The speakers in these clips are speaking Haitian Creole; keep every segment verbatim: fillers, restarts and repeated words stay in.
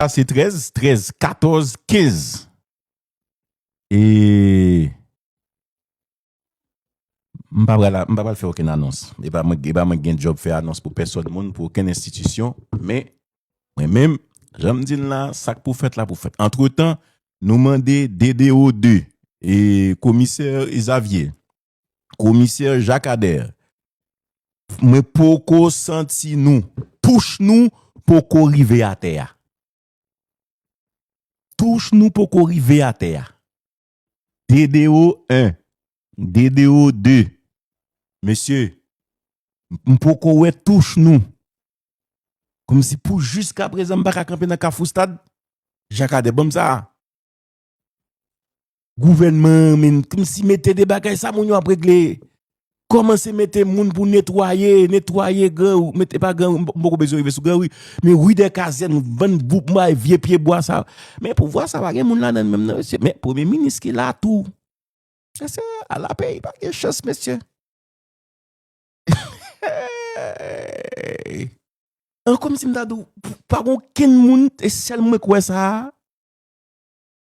Sa se trèz, trèz, katòz, kenz. E m pa pral, m pa pral fè okenn anons. E pa mwen, e pa mwen ki gen djòb fè anons pou pèsòn moun, pou okenn enstitisyon, men mwen menm, jan m di n la, sa k pou fèt la pou fèt. Antretan, nou mande D D O de, e komisè Xavier, komisè Jacques Ader, mwen poko santi nou, touch nou poko rive atè a. Touch nou poko rive atè a. D D O en, D D O de. Mesye, m poko wè touch nou. Kòmsi pou jiskaprezan m pa ka kanpe nan kafou stad. Jakadè, ban m sa. Gouvènman an, men, kòmsi mete de bagay sa moun yo ap regle. Kòmanse mete moun pou netwaye, netwaye Gran Ri, mete pa Gran Ri, m poko bezwen rive sou Gran Ri, men ri dè Kazèn, vann bouk, bay vye pye bwa sa. Men pouvwa sa pa gen moun ladan l menm non, mesye. Men premye minis ki la tou. Mesye, ala peyi pa gen chans, mesye. An kòmsi m ta di w, pa gen okenn moun, e sèl mwen k wè sa a.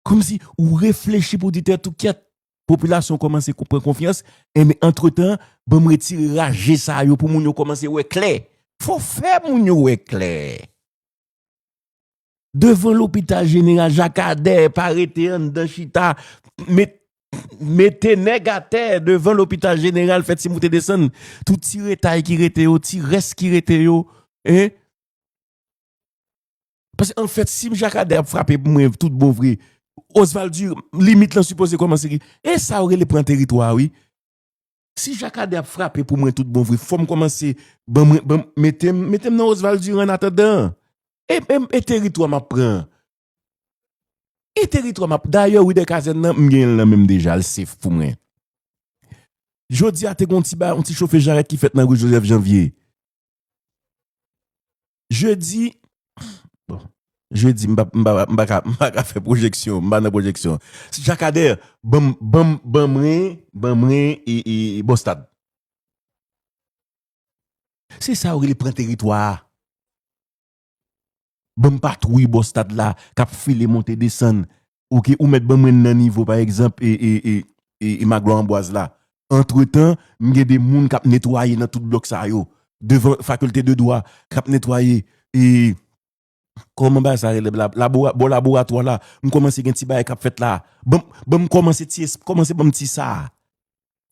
Kòmsi ou reflechi pou di tèt ou kyèt, popilasyon kòmanse ko-, pran konfyans, enben antretan, ban m retire raje sa yo pou moun yo kòmanse wè klè. Fò fè moun yo wè klè. Devan lopital jeneral, Jakadè pa rete anndan chita, met, mete nèg atè devan lopital jeneral, fè ti moute desann, tout ti retay ki rete yo, ti rès ki rete yo, en, Paske anfèt, si Jakadè ap frape pou mwen tout bon vre, Oswald Durand, limit lan sipoze kòmanse ki, e sa yo rele pran teritwa a, wi. Si Jakadè ap frape pou mwen tout bon vre, fò m kòmanse, ban mwen, ban, mete m, mete m nan Oswald Durand annatandan. E, e, e teritwa m ap pran. E teritwa m ap, dayè, wi, dè kazèn nan, m genyen l nan men m deja, l safe pou mwen. Jodi a, te gen yon ti ba, yon ti chofe jarèt ki fèt nan ri Joseph Janvier. Jedi, bon, jedi, m pa, m pa, m pa ka, m pa ka fè pwojeksyon, m pa nan pwojeksyon. Jakadè, ban m, ban m, ban mwen, ban mwen, e, e, e, Bòstad. Se sa yo rele pran teritwa a. Ban m patwouy Bòstad la, k ap file monte desann. Oke, ou mèt ban mwen nan nivo, pa egzanp, e, e, e, e, e Maglo Anbwaz la. Antretan, m gen de moun k ap netwaye nan tout blòk sa yo. Devan fakilte de dwa, k ap netwaye, e, kòman bagay sa rele, la, labora-, bò laboratwa la, m kòmanse gen ti bagay k ap fèt la. Ban m, ban m kòmanse ti es-, kòmanse ban m ti sa.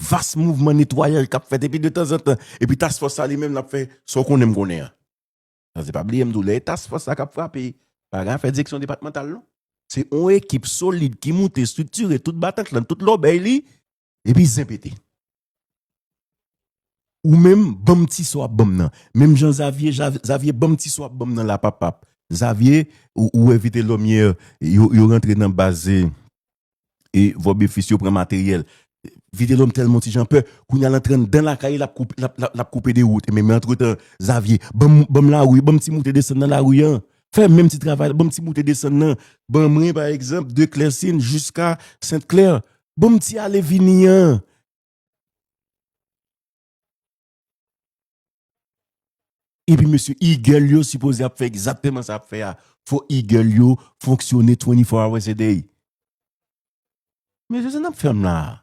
Vas mouvman netwayaj k ap fèt, epi detanzantan, epi task fòs sa li menm l ap fè sa w konnen m konnen an. Paske pa bliye m di w, lè e task fòs sa k ap frape, pa gen afè direksyon depatmantal non. Se yon ekip solid ki moute, estriktire, tout batant lan, tout lòbèy li, epi zen pete. Ou menm, ban m ti sa w ap ban m nan. Menm jan Xavier, Xav-, Xavier, ban m ti sa w ap ban m nan la, pap, pap. Xavier, ou, ou wè Vitelhomme yè, yo, yo rantre nan baz, e, e Vòbefis, yo pran materyèl. Vitelhomme tèlman ti jan pè, kounye a l antre anndan lakay li, l ap koupe, l ap, l ap, l ap koupe de wout. Men, men antretan, Xavier, ban m, ban m lari, ban m ti moute desann nan lari an. Fè menm ti travay la, ban m ti moute desann nan. Ban mwen, pa egzanp, de Klèsin jiska Sent Klè. Ban m ti ale vini an. Epi mesye, Eagle yo sipoze ap fè egzakteman sa ap fè a. Fò Eagle yo fonksyone twenty-four hours a day. Mesye, sa n ap fè m la?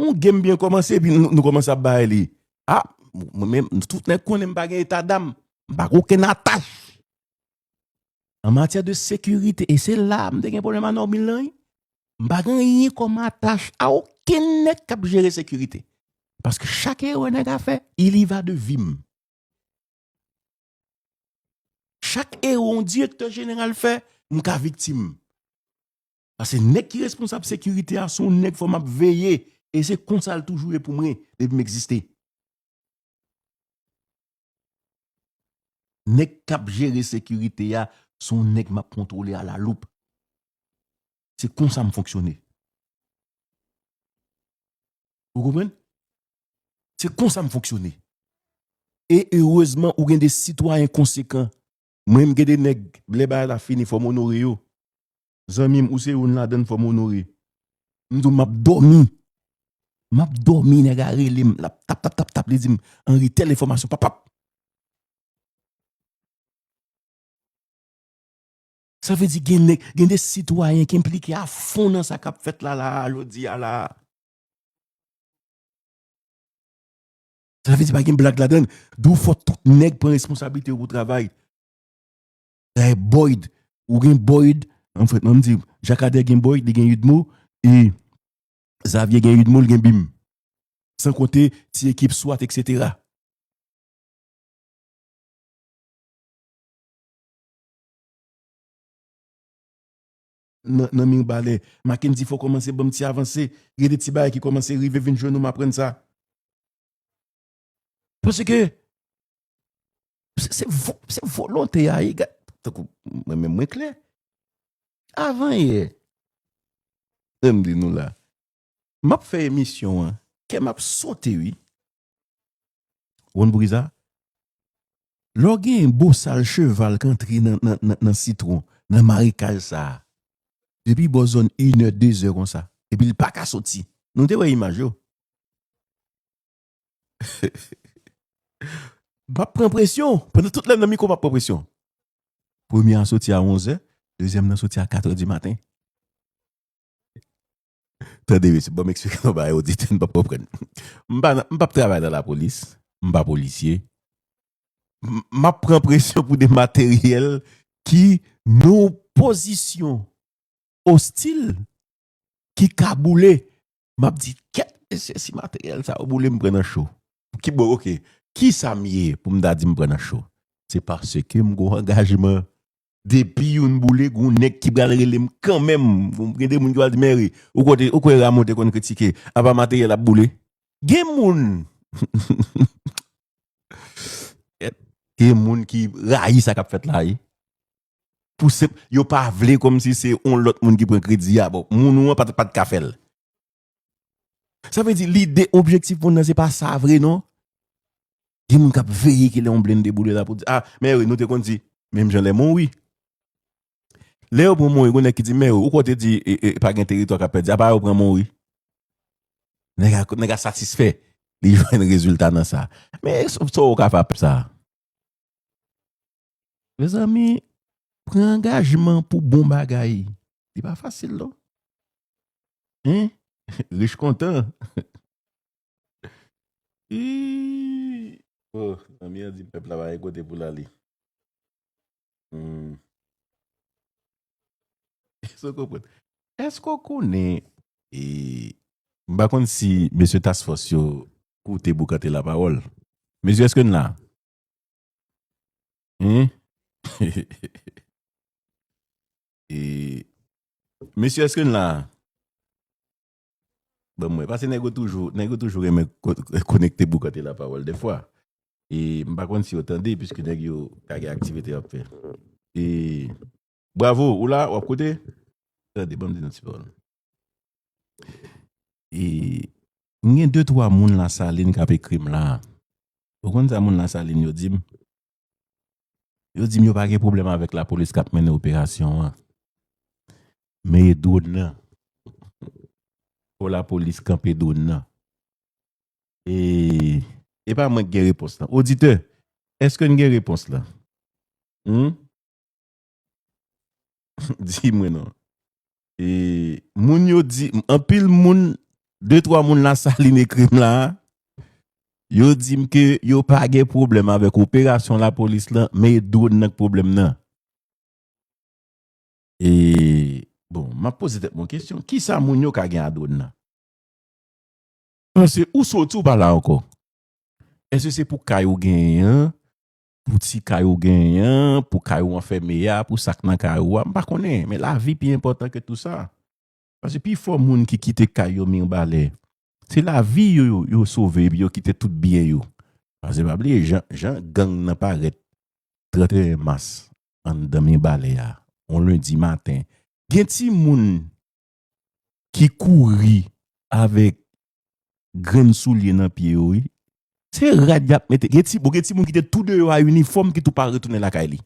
Yon game byen kòmanse, epi nou, nou kòmanse ap bay li. A, mwen menm, tout nèg konnen m pa gen eta dam. M pa gen okenn atach. An matyè de sekirite, e se la m te gen pwoblèm a Normil lan, wi. M pa gen anyen kòm atach a okenn nèg k ap jere sekirite. Paske chak erè nèg a fè, il y va de vi m. Chak erè yon direktè jeneral fè, m ka viktim. Paske nèg ki responsab sekirite a, se yon nèg fò m ap veye. E se konsa l toujou ye pou mwen, depi m egziste. Nèg k ap jere sekirite a, se yon nèg m ap kontwole a la loup. Se konsa m fonksyone. Ou konprann? Se konsa m fonksyone. E erezman, ou gen de sitwayen konsekan. Mwen, m gen de nèg, lè bagay la fini, fò m onore yo. Zanmi m, ou se youn ladan l, fò m onore. M di w, m ap dòmi. M ap dòmi, nèg la rele m, l ap tap, tap, tap, tap, li di m, Henry, tèl enfòmasyon, pap, pap. Sa vle di gen nèg, gen de sitwayen ki enplike a fon nan sa k ap fèt la, la a, jodi a la a. Sa vle di pa gen blag ladan. D'où fò tout nèg pran responsablite yo pou travay. Dayè Boyd, ou gen Boyd, an fèt, mwen m di, Jakadè gen Boyd, li gen Udmo, e Xavier gen Udmo, li gen Bim. San konte ti ekip swat, etsetera. Nan, nan Mibalè, Mackendy fò kòmanse ban m ti avanse. Gen de ti bagay ki kòmanse rive vin jwenn ou, m aprann sa. Paske se, se vo-, se volonte a, e ga-, tankou mwen menm mwen klè. Avan yè, m di nou la, m ap fè emisyon an, kè m ap sote wi. Ou konn poukisa? Lè w gen bosal cheval k antre nan, nan, nan, nan sitwon, nan marekaj sa a, depi bò zòn inè, dezè konsa, epi l pa ka soti. Nou te wè imaj yo. M ap pran presyon. Pandan tout lè m nan mikwo, m ap pran presyon. Premye a soti a onzè, dezyèm nan soti a katrè di maten. Tande, mesye, ban m eksplike nou bagay, oditè, n p ap konprann. M pa nan, m p ap travay nan lapolis, m pa polisye. M, m ap pran presyon pou de materyèl ki nan pozisyon ostil ki ka boule. M ap di, kèt, mesye, si materyèl sa yo boule, m pran nan cho. Ki, bon, oke. Kisa m ye pou m ta di m pran nan cho? Se paske m gon angajman. Depi youn boule, gon nèg ki pral rele m kanmenm. Gen de moun ki pral di, Mary, ou kote, ou kwè Rameau te konn kritike, apa materyèl ap boule? Gen moun, gen moun ki rayi sa k ap fèt la, wi. Pou se, yo pa vle kòmsi se yon lòt moun ki pran kredi a. Bon, moun ou an pa t, pa t ka fè l. Sa vle di, lide, objektif moun nan, se pa sa vre, non. Gen moun k ap veye ki lè yon blende boule la pou di, a, men wi, nou te konn di, menm jan lè Monwi. Lè yo pran Monwi, gon nèg ki di, men wi, ou kwè w te di, e, e, pa gen teritwa k ap pèdi, apa yo pran Monwi? Nèg a, nèg a satisfè, li jwenn rezilta nan sa. Men sa w ka fè ap sa? Mezanmi, pran angajman pou bon bagay, li pa fasil, non. Hein? Rich kontan. Ii. Oh, zanmi an di pèp la pa gen kote pou l ale. Hmm. Èske w konprann? Èske w konnen, e, m pa konn si mesye task force yo koute Boukante Lapawòl. Mesye, èske n la? Hein? E, mesye, èske n la? Ban m wè, paske nèg yo toujou, nèg yo toujou renmen ko-, konekte Boukante Lapawòl dèfwa. E m pa konn si yo tande, piske nèg yo ka gen aktivite y ap fè. E, bravo, ou la, w ap koute? Tande, ban m di nou ti pawòl. E, m gen de, twa moun Lasalin k ap ekri m la. Ou konn sa moun Lasalin yo di m? Yo di m yo pa gen pwoblèm avèk lapolis k ap mennen operasyon an. Men e dwòn nan. Fò lapolis kanpe dwòn nan. E, e pa mwen k gen repons lan. Oditè, èske n gen repons lan? Hmm? Di mwen non. E, moun yo di, anpil moun, de, twa moun Lasalin ekri m la, yo di m ke yo pa gen pwoblèm avèk operasyon lapolis lan, men e dwòn nan k pwoblèm nan. E, bon, m ap poze tèt mwen kesyon, kisa moun yo ka gen a dwòn nan? Paske ou soti, ou pa la ankò. Èske se pou kay ou genyen an, pou ti kay ou genyen an, pou kay ou anfème a, pou sa k nan kay ou a? M pa konnen, men lavi pi enpòtan ke tou sa. Paske pifò moun ki kite kay yo Mibalè, se lavi yo, yo, yo sove, epi yo kite tout byen yo. Paske pa bliye, jan, jan gang nan parèt tranteyen mas anndan Mibalè a, yon lendi maten, gen timoun ki kouri avèk grenn soulye nan pye yo, wi. Se rad y ap mete. Gen ti, bon, gen timoun ki te tou deyò a inifòm ki tou pa retounen lakay li.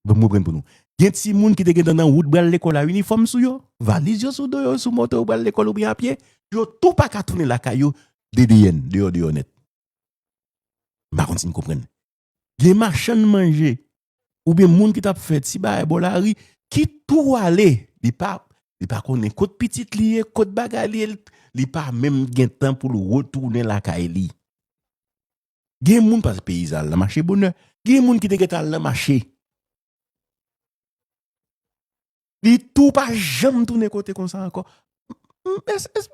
Bon, m reprann pou nou. Gen timoun ki te gentan nan wout pral lekòl a inifòm sou yo, valiz yo sou do yo, sou moto yo pral lekòl oubyen a pye, yo tou pa ka tounen lakay yo, D D N, deyò, deyò nèt. M pa konn si n konprann. Gen machann manje oubyen moun ki t ap fè ti bagay bò lari, ki tou ale, li pa, li pa konnen kot pitit li ye, kot bagay li ye, li pa menm gen tan pou l retounen lakay li. Gen moun, paske peyizan al nan mache bonè, gen moun ki te gentan al nan mache. Li tou pa janm tounen kote konsa ankò. M- es- es-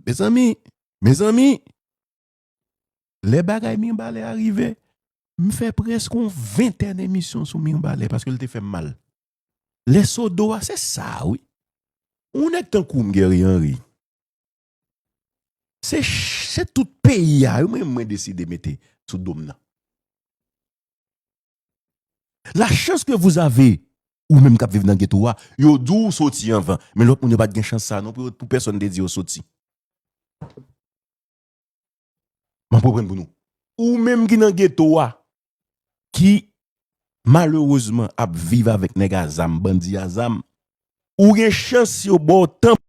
Mezanmi, mezanmi, lè bagay Mibalè a rive, m fè prèske yon ventèn emisyon sou Mibalè paske l te fè m mal. Lè Sodo a, se sa, wi. Yon nèg tankou m, Guerrier Henry, se, se tout peyi a, wi, mwen, mwen deside mete sou do m nan. La chance que vous avez, ou menm k ap viv nan geto a, yo di w soti anvan. Men lòt moun yo pa t gen chans sa non pou, pou pèsonn te di yo soti. M ap reprann pou nou. Ou menm ki nan geto a, ki malerezman ap viv avèk nèg a zam, bandi a zam, ou gen chans yo ba w tan